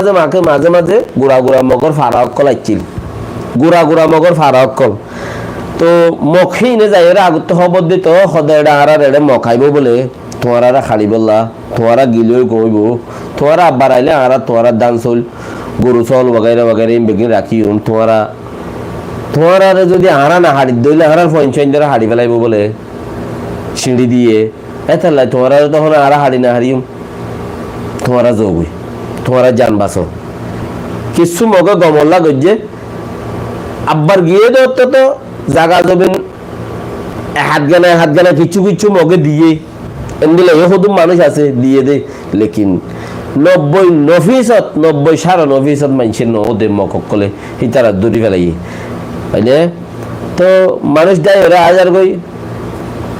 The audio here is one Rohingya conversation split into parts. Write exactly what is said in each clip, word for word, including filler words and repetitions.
maze, maze, maze gura gura Mogor fara ókkol aiccíl. Gura gura Mogor fara ókkol. Toh Mog híine zaiyóre agottú hóbor dito, hóde eçé añárar eçé Mog aibó bóle, tuáñrare haçibólla, tuáñra gilé goóibo, tuáñra abbar ailé añára tuáñrar dán sóil, goru sóol wagaira wagaira ín beggín rakíyum, tuáñra, tuáñrare zodi añára no haçidde óile añárar fuain suaindóre haçi felaibó bóle, ciñçi diyé, étalla tuáñrare tohón añára haçi no fariyum, tuáñra zogói, tuáñra zan basó. Kissú Moge gomolla goijjé, abbar giyé de ottót zaga zobin e hát gana, e hát gana kissú kissú Moge diyé. Endilla yó hodún manúic asé diyé dé, lekin nobboi no fisót, nobboi sáre no fisót maincé no de Mog ókkole hítara dóri felaiyé. Óile toh manúic dái óre aizar goi,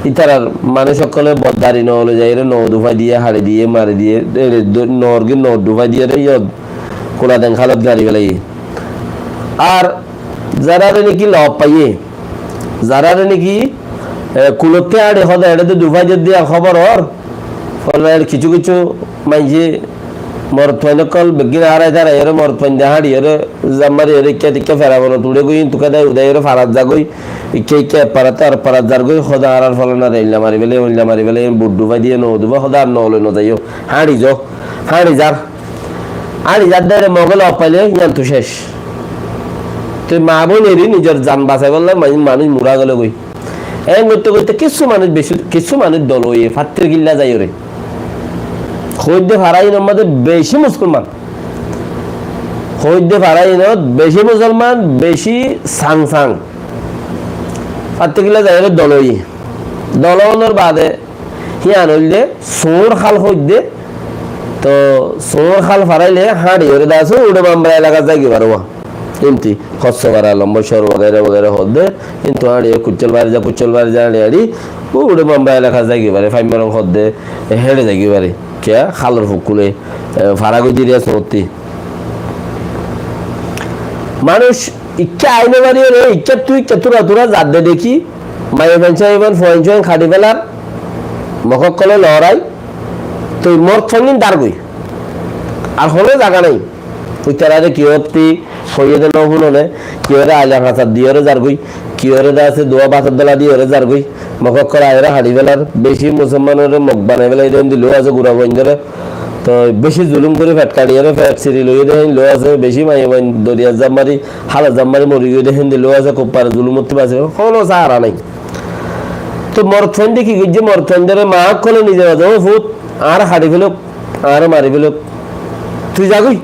ítarar manúic ókkole boddari no óile zaiyóre no dufai diyé, haçi diyé, mari diyé, e, do-, nor gín no dufai diyé re yó kula deng hálot gari felaiyé. Ar zarare niki lof faiyé, zarare niki, e, kulottú añçi hóde eçé de dufai diyé de hóbor ór, fólla eçé kissú kissú maincé morot fuain ókkol beggín añára ítarar ére morot fuain de hañçi ére zammari ére ikká tikká fera bono tuçe goi, íntu kedai udai ére farat za goi, ikká ikká ek farat ar farat zar goi, hóde añárar folanar eilla mari fele, oilla mari fele, bur dufai diyé no dufai, hóde ar no óile no zaiyó, hañçi zo, hañçi zar. Ar iyar dóre Moge lof faile yíantu céc. Toi maa boin eri nizor zan basaibálla ma-, manúic mura gelo goi. Eén goitte goitte kissú manúic beci, kissú manúic dol óiye Fattirkilla zaiyóre. Hoóidde fara inor mazé beci musolman. Hoóidde fara inot beci musolman, beci sang sang. Fattirkilla zaiyóre dol óiye. Dol ónor baade híyan óilde suñr hál hoóidde, toh suñr hál faraile hañçi óre dase uçe Mambra elaka zaigói fare. Íntu Hossofara, Lombocór wagaira wagaira hoódde, íntu hañçi óre Kuccol Bari za, Kuccol Bari za hañçi hañçi uçe Mambra elaka zaigói fare, Faimmarong hoódde, e héçe zaigói fare. Kiyá? Hálor fukkule, e, fara goi diri asé ótti. Manúic ikká aino bari óre, ikká tui ikká tura tura zadde deki, maiyafuain saiyafuain fuain suain haçi felar, Mog ókkole lorai, toi morot fuain gín dar goi. Ar hono zaga nai. Ítarare kiyótti hoiyé de no fúnone, kiyóre aila hañsar diyóre zar goi, kiyóre dase duwa basor dola diyóre zar goi. Mog ókkol aiyóre haçi felar, beci musolmanore Mog banai felai de héndilla asé gura fuaindóre. Toi beci zulum gorí fet kaçiyóre fet siri loiyé de héndilla asé, beci maiyafuain doriyat zaf mari, hálot zaf mari mori giyé de héndilla asé, kuffar zulumottú basi, hono sahara nai. Toi morot fuainde ki goijje, morot fuaindóre maa ókkole nize mazé, "Ó fut, añáre haçi felók, añáre mari felók, tui za goi."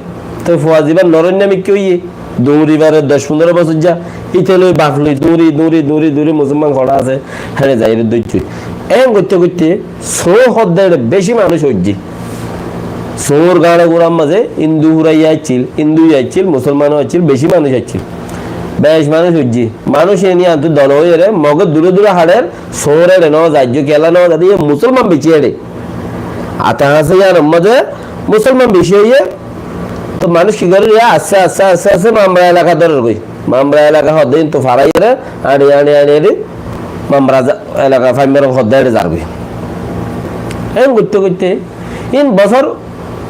Toi fua zibar noróinna mikká óiye, duñri bare doc fundoro bosór za, íte loi baf loi duñri, duñri, duñri, duñri musolman hoçé asé, héçe zaiyóre dóijje. Eén goitte goitte Só hoódde eçé beci manúic óijje. Sór gañçe gurar mazé Indu furaiya aiccíl, Indu yó aiccíl, musolman ó aiccíl, beci manúic aiccíl. Bec manúic óijje. Manúic eni antu dol óiyore, Moge dure dure haçer, Sór eçé no zaijjo, kiyólla no zaijjo, yó musolman beci eçé. Ata asé yíanor mazé musolman beci óiye, to manúic ki gorer, yá asté asté asté asté Mamra elaka dórer goi. Mamra elaka hoódde íntu faraiyóre, añçi añçi añçi añçi Mamra za-, elaka Faimmarong hoódde eçé zargoi. Eén goitte goitte ín bosór,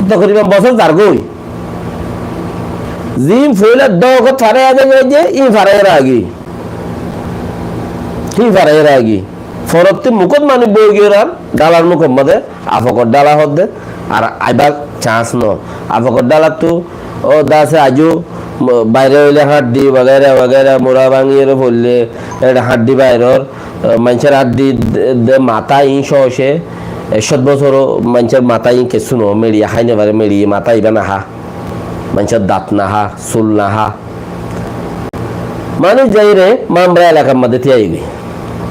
tokriban bosór zargoi. Ziín foila dókot faraiyóre aigé, ín faraiyóre aigé. Ín faraiyóre aigé. Forottí mukót manúic boói giyóre ar, dhálar mukót mazé, afokor dhála hoódde, ar aibár cans no. Afokor dhálattú, ó, dase aijjó, m-, baire óile hañçi, wagaira, wagaira, mura báñgiyóre foille, eçé hañçi bairor, e, maincór hañçi de, de matá iín cóce, e, cót bosór ó maincór matá iín kessú no, meçiye hái no fare, meçiye matá ibá no há. Maincór dat no há, sul no há. Manúic zaiyóre Mamra elakar mazé tíyaigoi.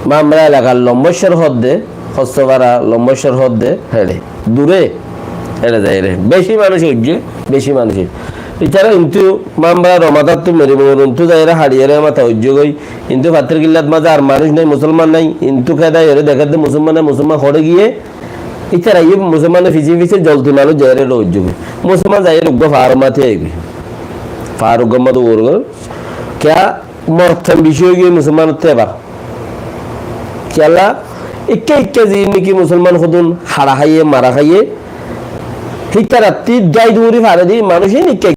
Mamra elakar Lombocór hoódde, Hossofara Lombocór hoódde, héçe. Dure, héçe zaiyóre. Beci manúic óijje, beci manúic óijje. Ítara íntu Mamra Romatáttú Meri Bongor íntu zaiyóre haçiyóre mata óijjegoi. Íntu Fattirkillat mazé ar manúic nái, musolman nái. Íntu kédaiyóre dekédde musolman nái, musolman hoçé giyé, ítara yó musolmanor fisé fisé zolti manúic zaiyóre roijjegoi. Musolman zaiyóre uggúa faáror mazé aigoi. Faár uggúa mazé uor gor. Kiyá morot fuain beci óigiyoi musolmanottú ebar. Kiyólla, ikká ikká ziín niki musolman hodún haça háiye, mara háiye, Hítarattí dái duri fare dé manúic ín ikká